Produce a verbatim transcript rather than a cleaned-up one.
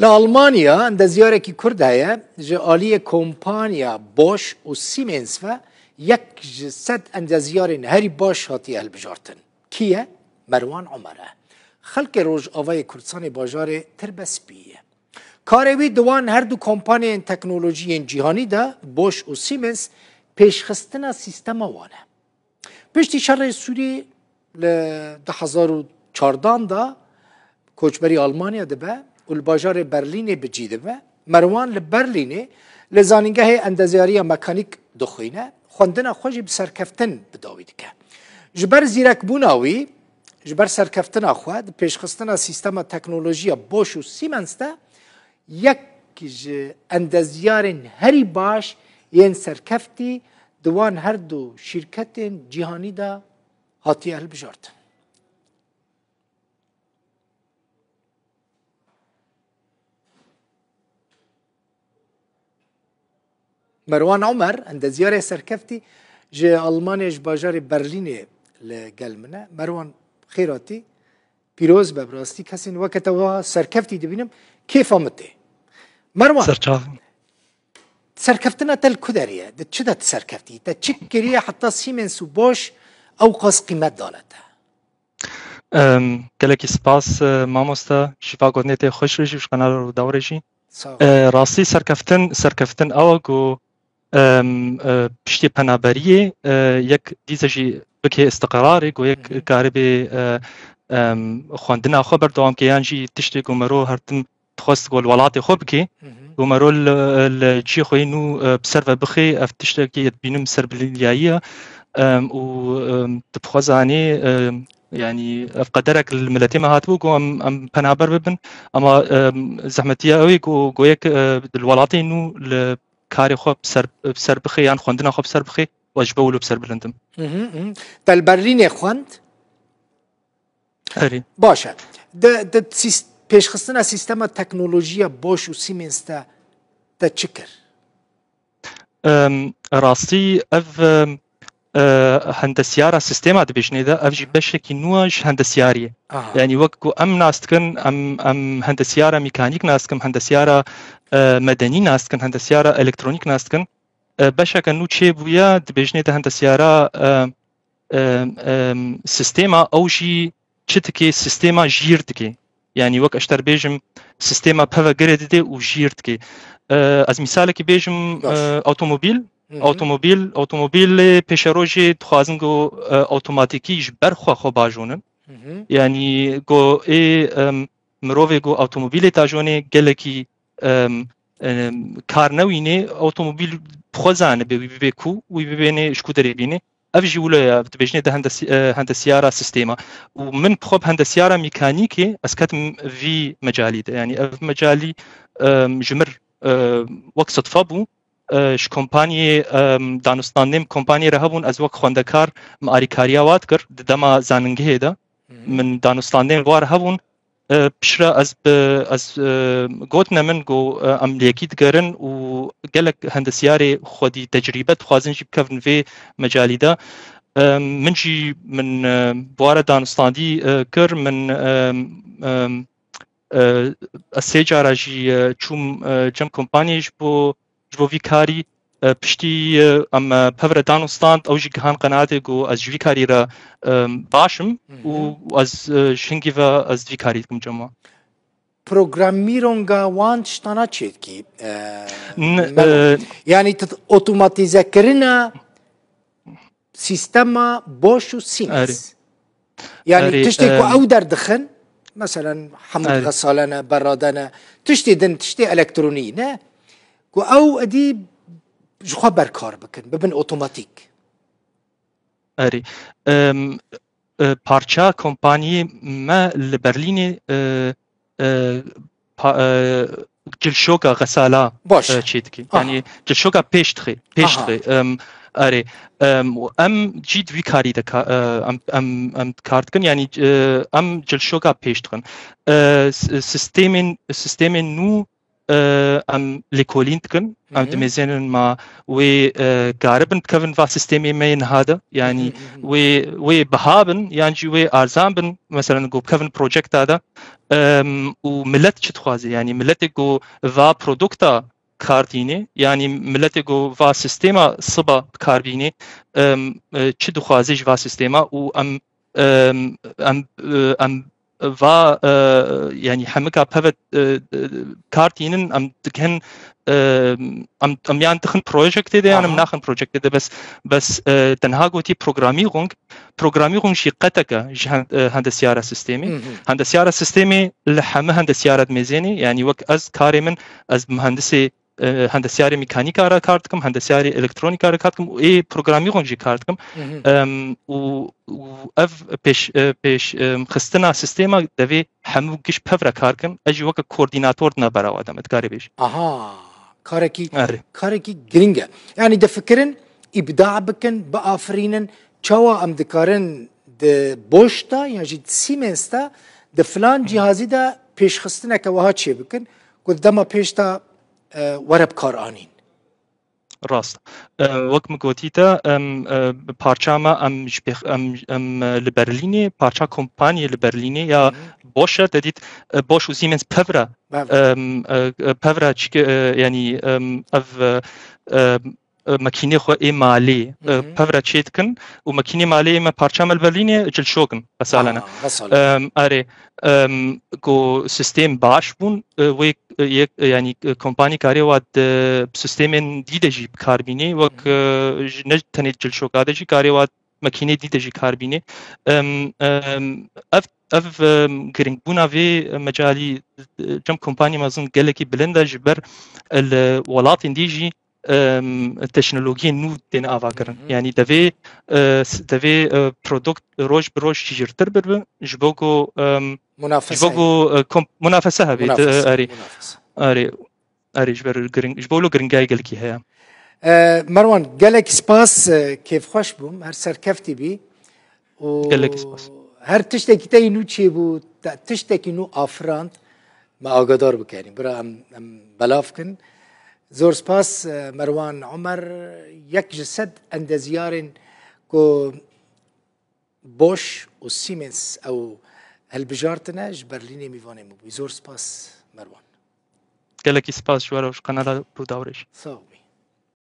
Li Almanya endezyarekî Kurd heye, ji aliyê kompanya Bosch û Siemens ve yek ji sed endeziyarên herî baş hatiye hilbijartin. Kî ye? Merwan Omer e. Xelkê Rojavayê Kurdistanê bajarê Tirbespiyê ye. Karê wî di wan her du kompanyên teknolojiyên cîhanî de, Bosch û Siemens, pêşxistina sîstema wan e. Piştî şerê Sûrî li du hezar û çardan de koçberî Almanya dibe û li bajarê Berlînê bi cî dibe. Merwan li Berlînê li Zanîngehê Endeziyariya Mekanîk dixwîne, xwendina xwe jî bi serkeftin bi dawî dike. Ji ber zîrekbûna wî, ji ber serkeftina xwe di pêşxistina sîstema teknolojiya Bosch û Siemens de yek ji endeziyarên herî baş yên serkeftî di wan her du şîrketên cîhanî de hatiye hilbijartin. Merwan Omer, endeziyarê serkeftî ji Almanyayê, ji bajarê Berlînê li gel min e. Merwan, xêr hatî. Pîroz be, bi rastî kesên weke te wa serkeftî dibînim, kêfa min tê. Merwan, Serçavin. Serkeftina te li ku derê ye? Di çi de tu serkeftî? Te çi kiriye heta Siemens û Bosch ew qas qîmet dane te? Em, gelekî spas, e, mamoste. Şîfa gotinê te xweş be jî ji qenala Rûdaw re jî. Sağ ol. E, rastî serkeftin, serkeftin ew e ku, em, e, piştî penaberiyê, e, yek dîse jî bikê istiqrarê, ku yek Hı hı. karibe, e, em, xwendina xwe berdewam ke, yan jî tiştê ku mero her tim dixwest ku li welatê xwe bikê, Hı hı. ku mero li, li cihê xwe yê nû, e, bi ser ve bixê, ev tiştekî ez dibînim serbilindiyayî ye. Em, û, em, tu bi xwe zanî, em, yanî ev qederek li miletê me hatibû ku em, em penaber bibin, ama, em, zehmetiya ew ê ku, ku yek, e, li welatê nû li karê xwe bi ser, bi ser bixê yan xwendina xwe bi ser bixê, ez ji bo wilo bi ser bilind im. Hı hı, hı. Te li Berlînê xwend? Erê. Baş e. Di, di sîs-, pêşxistina sîstema teknolojiya Bosch û Siemens de te çi kir? Em, rastî ev, em, e, hendesyara sîstema dibêjinê de, ev jî beşekî nû e ji hendesyariyê. Aha. Yanî wek ku em nas dikin, em, em hendesyara mîkanîk nas dikin, hendesyara, e, medenî nas dikin, hendesyara elektronîk nas dikin. E, beşeke nû çêbûye, dibêjinê de hendesyara, e, em, em, sîstema ew jî çi dike, sîstema jîr dike. Yanî wek ez ji te re bêjim, sîstema peve girê dide û jîr dike. E, ez mîsalekî bêjim, Baş. e, otomobîl. Hı hı. Otomobîl, otomobîlê pêşerojê dixwazin ku, e, otomatîkî ji ber xwe xwe bajonin. Hı hı. Yanî ku ê, em, mirovê ku otomobîlê tajonê gelekî, em, em, kar newînê, otomobîl bi xwe zanibe wî bibê ku, wî bibênê ji ku derê bînê. Ev jî wilo ye, dibêjinê de hendesî-, e, hendesyara sîstema. Û min bi xwe bi hendesyara mîkanîkê ez ketim vî mecalî de. Yanî ev mecalî, em, ji mir, e, wek sidfe bû. E, ji kompaniyê, em, danûstandinên kompaniyê re hebûn, ez wek xwendekar min alîkariya wa dikir di dema zanîngehê de. Hı hı. Min danûstandinên wa re hebûn. E, piştre ez bi, ez, e, gotine min ku, e, em li yekî digerin û gelek hendesyarê xwedî tecrîbe dixwazin jî bikevin vê mecalî de. E, min jî, min, e, bi wa re danûstandî, e, kir, min, e, e, e, ez sê cara jî, e, çûm, e, cem kompaniyê ji bo, ji bo vî karî. E, piştî, e, em, e, pevre danûstand, ew jî gihan qenaatê ku ez ji vî karî re, e, baş im Hı hı. û ez, e, ji hingî ve ez vî karî dikim cem wan. Programmîronga wan tiştana çêdikî, e, N-, Melo. e, Yanî tu otomatîzekirina sîstema Bosch û Siemens. Erê. Yanî Erê, tiştê ku em, ew derdixin, meselen hemû Erê. xesalene, beradene, tiştê din, tiştê elektronî ne, ku ew edî ji xwe berkar bikin, bibin otomatîk. Erê. Em, e, parça kompaniyê me li Berlînê, e, e, pa-, e, cilşoka xesala, Baş. e, çê dike. Aha. Yanî cilşoka pêş dixe, pêş Aha. dixe. Em, erê. Em, û em jî di vî karî de ka-, e, em, em, em kar dikin. Yanî, e, em cilşoka pêş dixin. E, s-, sistêmên, sistêmên nû, e, em lêkolîn dikin, em dimêzênin ma wê, e, karibin bikevin va sîstemê me yê niha de, yanî wê, wê biha bin, yan jî wê arzan bin, meselen, ku bikevin projekta de, em, û milet çi dixwaze, yanî miletê ku va produkta kar tînê, yanî miletê ku va sîstema siba bi kar bînê, em, e, çi dixwaze ji va sîstema û em, em, em, e, em va, e, yanî hemika peve, e, e, kar tînin, em dikin, e, em, em yan dixin projektê de, yan em Aha. naxin projektê de, bes, bes, e, tenha gotî Programmierung, Programmierung jî qeteke ji hen-, e, hendesyara sîstemê. Hı hı. Hendesyara sîstemê li heme hendesyara dimêzênê, yanî wek ez karê min, ez bi mühendisê, e, hendesyarê mîkanîka re kar dikim, hendesyarê elektroniîka re kar dikim û ê Programmierung jî kar dikim. Hı hı. Em, û, û ev pêş, e, pêş, em, xistina sîstema devê hemû giş pev re kar kin. Ez jî weke koordînator di navbera wa de me dikarê bêjî. Aha, karekî, Erê. karekî giring e. Yanî difikirin îbda bikin, biafirînin, çawa em dikarin di Bosch de yan jî di Siemens de, di filan cihazî de pêşxistineke wiha çêbikin ku di dema pêş de, e, were bi kar anîn. Rast. E, wek min gotî te, em, e, parça me em ji pêx-, em, em, e, li Berlînê, parça kompaniyê li Berlînê ya Hı hı. Bosch e, te dît, e, Bosch û Siemens pev re, Pev re. em, e, e, pev re çike, e, yanî, em, ev, e, e, e, makînê xwe ê malê, e, Hı hı. pev re çê dikin û makînê malê ê me parça me li Berlînê cilşok in, mesela ne. Aa, mesela. Em, erê, em, ku sîstêm baş bûn, e, wê, e, yek, e, yanî, e, kompanî karê wa di sîstêmên dî de jî bi kar bînê, wek, Hı hı. e, ji, ne tenê cilşoka de jî karê wa makînê dî de jî kar bînê. Em, em, ev, ev, em, giringbûna vê mecalî, e, cem kompanî mezin gelekî bilind e ji ber, e, li welatên dî jî em, teknolojiyên nû têne avakirin. Hı hı. Yanî devê, e, s-, devê, e, produkt roj bi roj jîrtir bibe, ji bo ku, em, ji Munafese bo heye. ku, e, kom-, munafese hebe, Munafese, e, erê. munafese. Erê, erê, ji ber giring, ji bo lo giringiyayê gelekî heye. E, Merwan, gelek spas, e, kêfxweş bûm, her serkeftî bî. Û Gelek spas. her tiştekî te yî nû çêbû, te tiştekî nû afirand, me agadar bikerî. Bira em, em belav kin. Zor spas, e, Merwan Omer, yek ji sed endezyarên ku Bosch û Siemens ew hilbijartine, ji Berlînê mîvanê min bû. Zor spas, Merwan. Gelekî spas ji we re û ji kanala Rûdawê jî. Sağ ol.